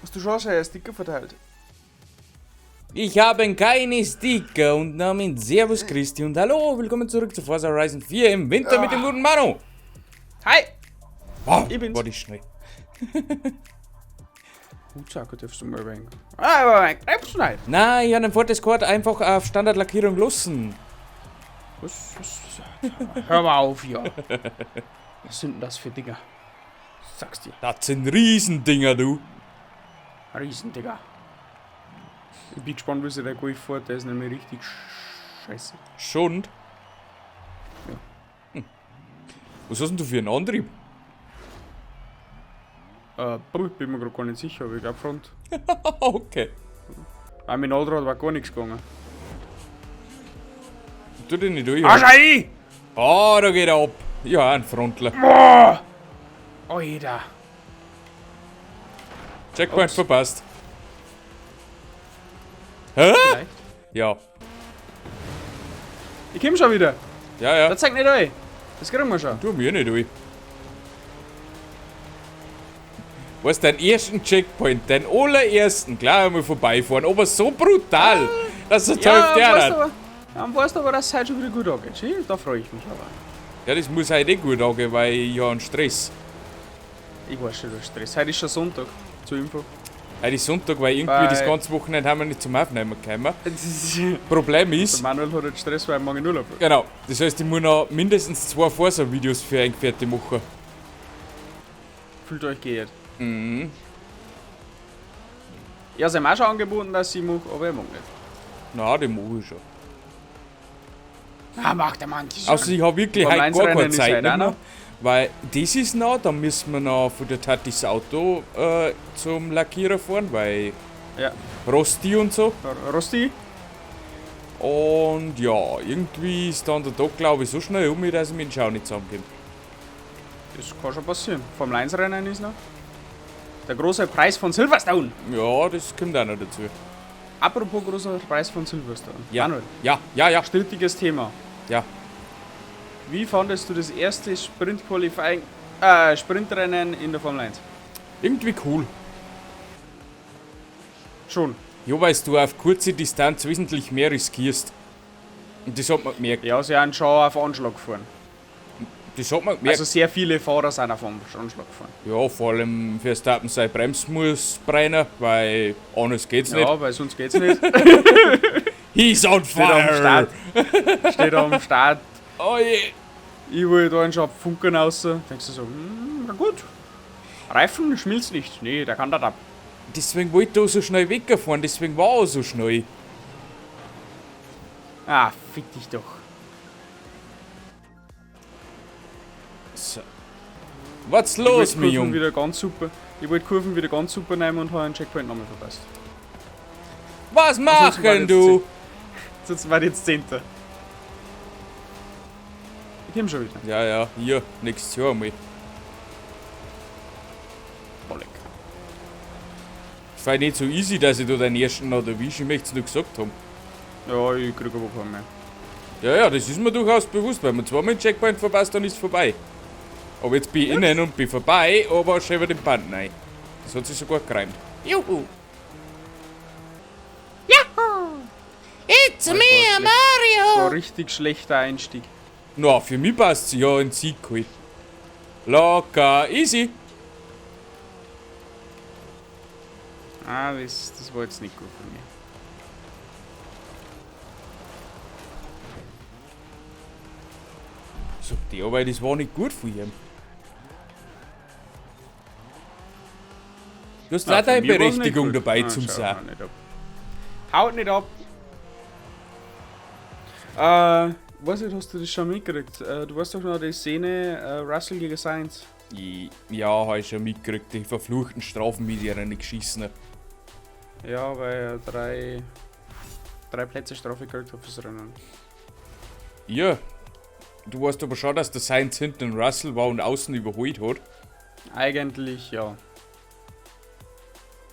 Hast du schon seine Sticker verteilt? Ich habe keine Sticker und damit Servus Christi und hallo, willkommen zurück zu Forza Horizon 4 im Winter mit dem guten Manu. Hi! Wow, Ich bin's. war die schnell. Hutsacker darfst du mal rein. Ah, aber ein Krebs nicht. Nein, ich habe den Ford Escort einfach auf Standardlackierung lassen. Was, was, was? Hör mal auf hier. Was sind denn das für Dinger? Sag's dir. Das sind Riesendinger, du. Riesendinger. Ich bin gespannt, wie sich der Golf fährt. Der ist nämlich richtig scheiße. Schon. Ja. Hm. Was hast denn du für einen Antrieb? Puh, bin mir grad gar nicht sicher, aber ich glaub Front. Okay. Weil mit Allrad war gar nichts gegangen. Tu dich nicht durch. Ah, Schei! Ah, da geht er ab. Ja, ein Frontler. Boah! Alter. Checkpoint Ups. verpasst. Hä? Vielleicht. Ja. Ich komm schon wieder. Ja, ja. Das zeigt nicht ein. Das kriegen wir schon. Tu mir nicht durch. Weißt du, deinen ersten Checkpoint, deinen allerersten, klar einmal vorbeifahren, aber so brutal, dass er Ja, ja, der weißt hat. aber, dann weißt du aber, dass es heute schon wieder gut angeht. Schön, da freue ich mich aber. Ja, das muss heute eh gut angehen, weil ich habe einen Stress. Ich weiß schon, du hast Stress. Heute ist schon Sonntag, zur Info. Heute ist Sonntag, weil irgendwie Weil- das ganze Wochenende haben wir nicht zum Aufnehmen gekommen. Problem Der ist, Manuel hat jetzt Stress, weil er morgen in Urlaub hat. genau, das heißt, ich muss noch mindestens 2 Forza-Videos für ein fertig machen. Fühlt euch geehrt. Mhm. Ich habe ihm auch schon angeboten, dass ich mache, aber er mag nicht. Na, die mache ich schon. Ah, macht der Mann. Also ich habe wirklich Formel heute 1 gar keine Rennen ist Zeit heute auch mehr, noch. weil das ist noch, dann müssen wir noch von der Tatis Auto zum Lackierer fahren, weil Ja. Rosti und so. Rosti? Und ja, irgendwie ist dann der Tag, glaube ich, so schnell um, dass ich mit dem Schau nicht zusammenkomme. Das kann schon passieren. Formel 1 Rennen ist noch. Der große Preis von Silverstone. Ja, das kommt auch noch dazu. Apropos großer Preis von Silverstone. Ja. Manuel, Ja, ja, ja, strittiges Thema. ja. Wie fandest du das erste Sprintrennen in der Formel 1? Irgendwie cool. Schon. Ja, weil du auf kurze Distanz wesentlich mehr riskierst. Und das hat man gemerkt. Ja, sie haben schon auf Anschlag gefahren. Das hat man gemerkt. Also sehr viele Fahrer sind auf Anschlag gefahren. Ja, vor allem Verstappen seine Bremse muss brennen, weil anders geht's nicht. Ja, weil sonst geht's nicht. He's on Steht am fire! Start. Steht am Start. Oh je. Überall da ein Funken raus. Denkst du so, na gut. Reifen schmilzt nicht. Nee, der kann das ab. Deswegen wollte er so schnell wegfahren, deswegen war er so schnell. Ah, fick dich doch. So. Was Ich los, wollte mein Kurven Junge? wieder ganz super. Ich wollte Kurven wieder ganz super nehmen und habe einen Checkpoint nochmal verpasst. Was Ansonsten war machen jetzt du? Sonst war jetzt Zehnter. Ich komm schon wieder. Ja, ja, hier, nächstes Jahr mal. Bolleck. Es war nicht so easy, dass ich da den ersten noch erwische, ich möchte es nur gesagt haben. Ja, ich krieg aber keinen mehr. Ja, ja, das ist mir durchaus bewusst, weil man zweimal einen Checkpoint verpasst, dann ist es vorbei. Aber jetzt bin ich innen und bin vorbei, aber schön den Band rein. Das hat sich sogar gereimt. Juhu! It's me, war Mario! War richtig schlechter Einstieg. Na, für mich passt's ja, einen Sieg geholt. Locker, easy. Ah, das war jetzt nicht gut für mich. So, die Arbeit, das war nicht gut von ihm. Du hast Na, auch deine für mich war's nicht Berechtigung gut. dabei Ah, zum schau, Sagen. haut nicht ab. Haut nicht ab! Weiß nicht, hast du das schon mitgekriegt? Du weißt doch noch die Szene Russell gegen Sainz. Ja, hab ich schon mitgekriegt, die verfluchten Strafen mit ihrer nicht geschissen. hat. Ja, weil er drei Plätze Strafe gekriegt hat fürs Rennen. Ja, du weißt aber schon, dass der Sainz hinten Russell war und außen überholt hat. Eigentlich ja.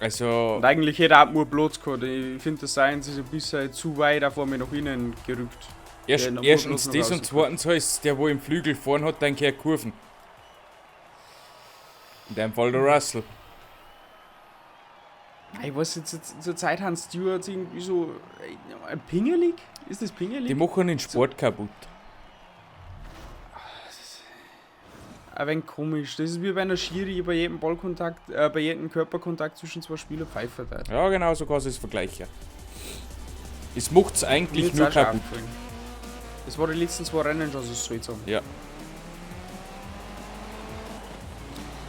Also, Und eigentlich hätte er auch nur Platz gehabt. Ich finde, der Sainz ist ein bisschen zu weit vor mir nach innen gerückt. Der noch erstens bloß noch das und rausgekommen. zweitens heißt der, wo im Flügel vorn hat, dann keine Kurven. In deinem Fall der Russell. Ich weiß jetzt, zur Zeit haben Stewards irgendwie so pingelig? Ist das pingelig? Die machen den Sport kaputt. Ein wenig komisch. Das ist wie bei einer Schiri bei jedem Ballkontakt, bei jedem Körperkontakt zwischen zwei Spielern pfeift hat. Ja, genau, so kannst du es vergleichen. Es macht's eigentlich nur kaputt. Das war die letzten zwei Rennen schon so seltsam. Ja.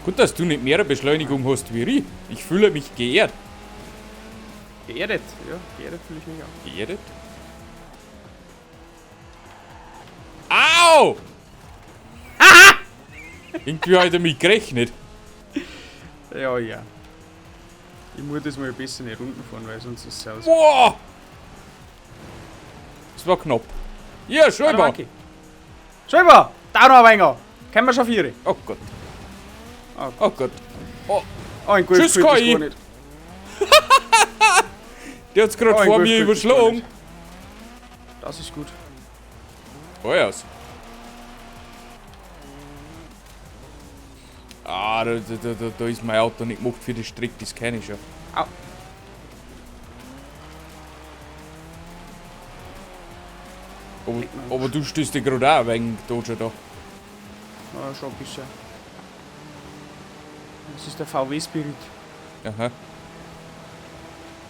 Gut, dass du nicht mehr Beschleunigung hast wie ich. Ich fühle mich geehrt. Geerdet, ja. Geerdet fühle ich mich auch. Geerdet? Au! Irgendwie habe ich damit gerechnet. Ja, ja. Ich muss das mal besser nicht Runden fahren, weil sonst ist es aus. Boah! Das war knapp. Ja, scheinbar. Scheinbar! Da noch ein wenig! Können wir schon vier? Oh Gott. Oh, oh Gott. Oh. Oh, ein Golf. Tschüss, KI. Der hat's gerade vor mir überschlagen. Das ist gut. Aus. Ah, da ist mein Auto nicht gemacht für die Strecke, das kenne ich schon. Au. Aber du stößt dich gerade auch wegen da schon da. Ja, schon ein bisschen. Das ist der VW-Spirit. Aha.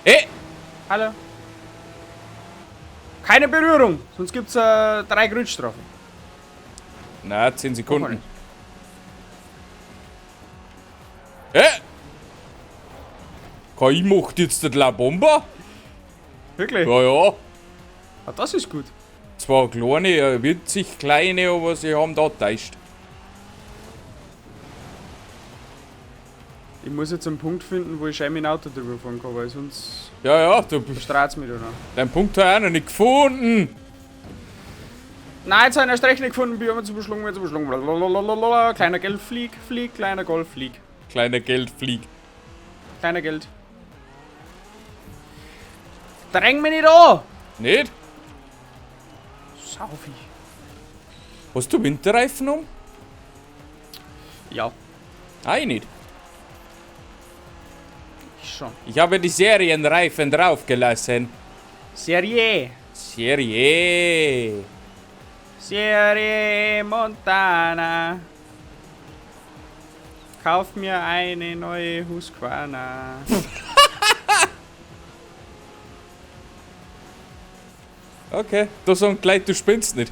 Ey! Hallo! Keine Berührung! Sonst gibt's 3 Grünstrafen. Na, 10 Sekunden. Hä? KI macht jetzt die La Bomba? Wirklich? Ja, ja. Ah, das ist gut. Zwar kleine, winzig kleine, aber sie haben da täuscht. Ich muss jetzt einen Punkt finden, wo ich schön mein Auto drüber fahren kann, weil sonst. Ja, ja, du strahlst mich da noch. Deinen Punkt habe ich auch noch nicht gefunden. Nein, jetzt habe ich erst recht nicht gefunden, bin immer zu beschlungen, zu beschlungen. Blablabla. Kleiner Geld, flieg, flieg, kleiner Golf, flieg. Kleiner Geld, flieg. Kleiner Geld. Dräng mich nicht an! Nicht? Saufi. Hast du Winterreifen um? Ja. Nein, nicht. Ich schon. Ich habe die Serienreifen draufgelassen. Serie. Serie. Serie Montana. Kauf mir eine neue Husqvarna. Okay, da sagen gleich, du spinnst nicht.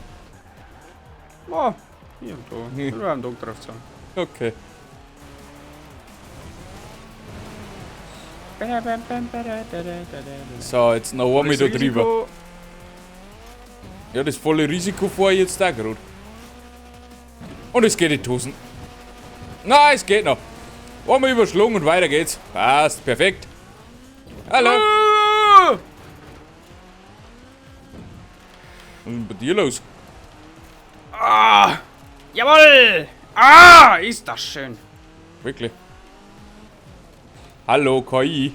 Oh, hier und da. Ich will am Tag drauf sagen. Okay. So, jetzt noch einmal da drüber. Ja, das volle Risiko fahre ich jetzt auch gerade. Und es geht in die Hosen. Nein, es geht noch. Einmal überschlagen und weiter geht's. Passt, perfekt. Hallo. Was ist denn bei dir los? Ah! Jawohl! Ah! Ist das schön! Wirklich. Hallo, KI.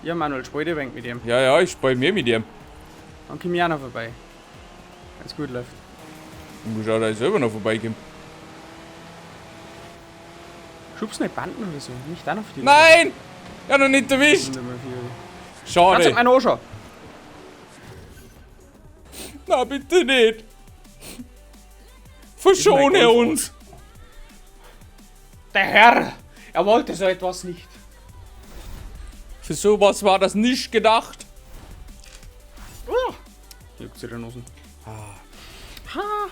Ja, Manuel, spiel dich ein wenig mit ihm. Ja, ja, ich spiel mir mit ihm. Dann komm ich auch noch vorbei. Wenn's gut läuft. Ich muss auch da selber noch vorbeikommen. Schubst nicht Banden oder so? Nicht da noch für die. Nein! Ich hab noch nicht erwischt! Schade. Kannst du meinen anschauen? Na, bitte nicht! Verschone uns! Der Herr! Er wollte so etwas nicht. Für sowas war das nicht gedacht. Oh. Juckt sich die Nosen. Ah. Ha.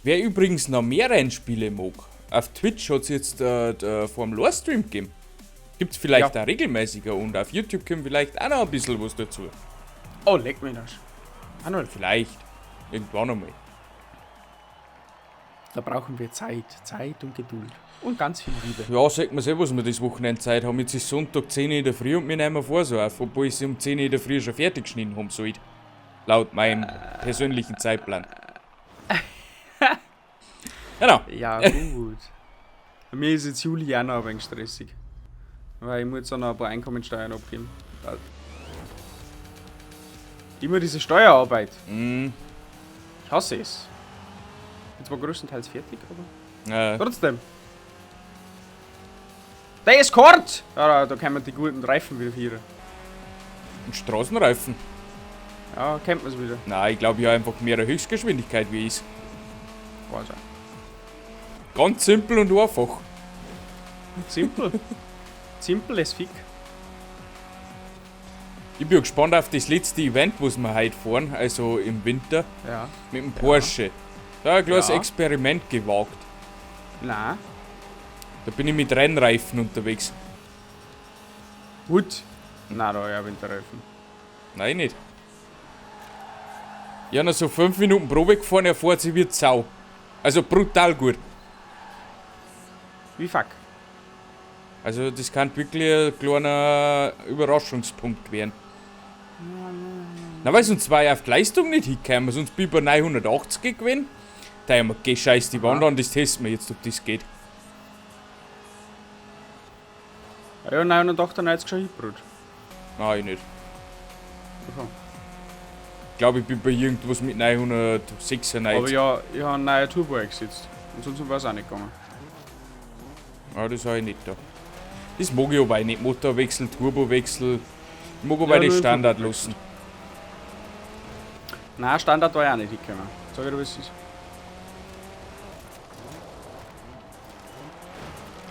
Wer übrigens noch mehr Rennspiele mag, auf Twitch hat es jetzt vor dem Livestream gegeben. Gibt's vielleicht auch regelmäßiger und auf YouTube kommt vielleicht auch noch ein bisschen was dazu. Oh, leck mich das. Manuel. Vielleicht. Irgendwann einmal. Da brauchen wir Zeit. Zeit und Geduld. Und ganz viel Liebe. Ja, sagt man selber, was wir das Wochenende Zeit haben. Jetzt ist Sonntag 10 Uhr in der Früh und wir nehmen vor so auf, obwohl ich sie um 10 Uhr in der Früh schon fertig geschnitten haben sollte. Laut meinem persönlichen Zeitplan. Genau. Ja, gut. Bei mir ist jetzt Juli auch noch ein wenig stressig. Weil ich muss jetzt auch noch ein paar Einkommensteuern abgeben. Immer diese Steuerarbeit. Mm. Ich hasse es. Bin zwar größtenteils fertig, aber trotzdem. Der ist kurz! Ja, da können wir die guten Reifen wieder hier. Ein Straßenreifen? Ja, kennt man's wieder. Nein, ich glaube, ich habe einfach mehr Höchstgeschwindigkeit wie ich. Weiß auch. Ganz simpel und einfach. Simpel. Simpel as fick. Ich bin gespannt auf das letzte Event, was wir heute fahren, also im Winter, Ja. mit dem Porsche. Da habe ich ein kleines Ja. Experiment gewagt. Nein. Da bin ich mit Rennreifen unterwegs. Gut. Nein, da ja Winterreifen. Nein, nicht. Ich habe noch so 5 Minuten Probe gefahren, er fährt sich wie Sau. Also brutal gut. Wie fuck. Also das kann wirklich ein kleiner Überraschungspunkt werden. Na, weil sonst war ich auf die Leistung nicht hingekommen, sonst bin ich bei 980 gewesen. Da haben wir gescheißt die Wand an, das testen wir jetzt, ob das geht. Ja, 998 schon hingebrüht. Nein, ich nicht. Okay. Ich glaube, ich bin bei irgendwas mit 996. Aber ja, ich habe einen neuen Turbo eingesetzt. Ansonsten war es auch nicht gegangen. Ja, das habe ich nicht da. Das mag ich aber auch nicht. Motorwechsel, Turbowechsel. Ich mag aber Ja, auch den nur Standard Turbowechsel. lassen. Nein, Standard war ich auch nicht hingekommen. Sag ich dir, was es ist.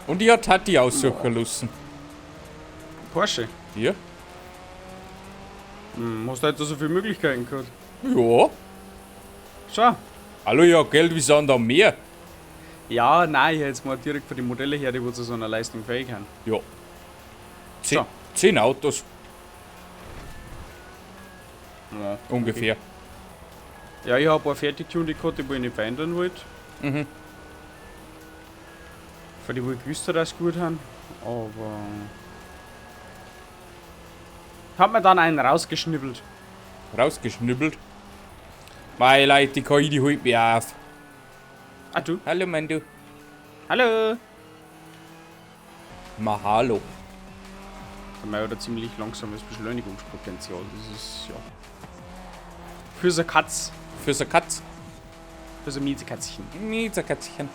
Und ich hab Tati aussuchen lassen. Porsche. Ja? Hm, hast du halt da so viele Möglichkeiten gehabt? Ja. Schau. Hallo, ja, Geld, wie sind da mehr? Ja, nein, ich hätte jetzt mal direkt von den Modellen her, die wo zu so einer Leistung fähig sind. Ja. So. 10 Autos. Ja, Ungefähr. Okay. Ja, ich habe ein paar fertig-tuned gehabt, die wo ich nicht verändern wollte. Mhm. Für die, wo ich gewusst habe, dass sie gut haben. Aber. Hat mir dann einen rausgeschnibbelt. Rausgeschnibbelt. Mei Leute, die KI, die holt mich auf. Ah, du? Hallo, mein du. Hallo! Mahalo. Der Mai hat ein ziemlich langsames Beschleunigungspotenzial. Das ist, ja. Für so eine Katz. Für so eine Katz. Für so ein Miezekatzchen. Miezekatzchen.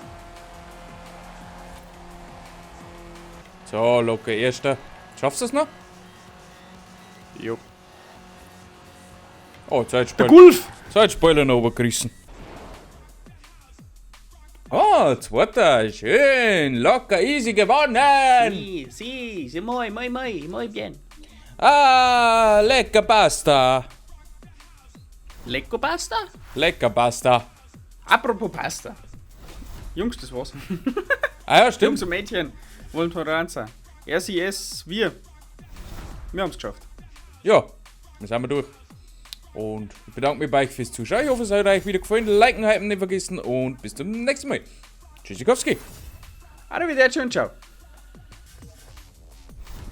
So, locker erster. Schaffst du es noch? Jo. Oh, Der Gulf! Zeitspoiler noch runtergerissen. Ah, zweiter. Schön. Locker, easy gewonnen. Sí, sí, sí, muy, muy, muy, muy bien. Ah, lecker Pasta. Lecco Pasta? Lecker Pasta. Apropos Pasta. Jungs, das war's. Ah ja, stimmt. Jungs und Mädchen wollen tolerant sein. Er, sie, es, wir. Wir haben's geschafft. Ja, dann sind wir durch. Und ich bedanke mich bei euch fürs Zuschauen. Ich hoffe, es hat euch wieder gefallen. Liken, hypen nicht vergessen und bis zum nächsten Mal. Tschüssikowski. Arrivederci und ciao.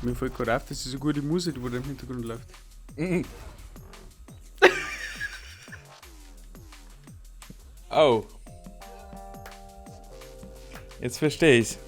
Mir fällt gerade auf, das ist eine gute Musik, die da im Hintergrund läuft. Mhm. Oh. Jetzt verstehe ich's.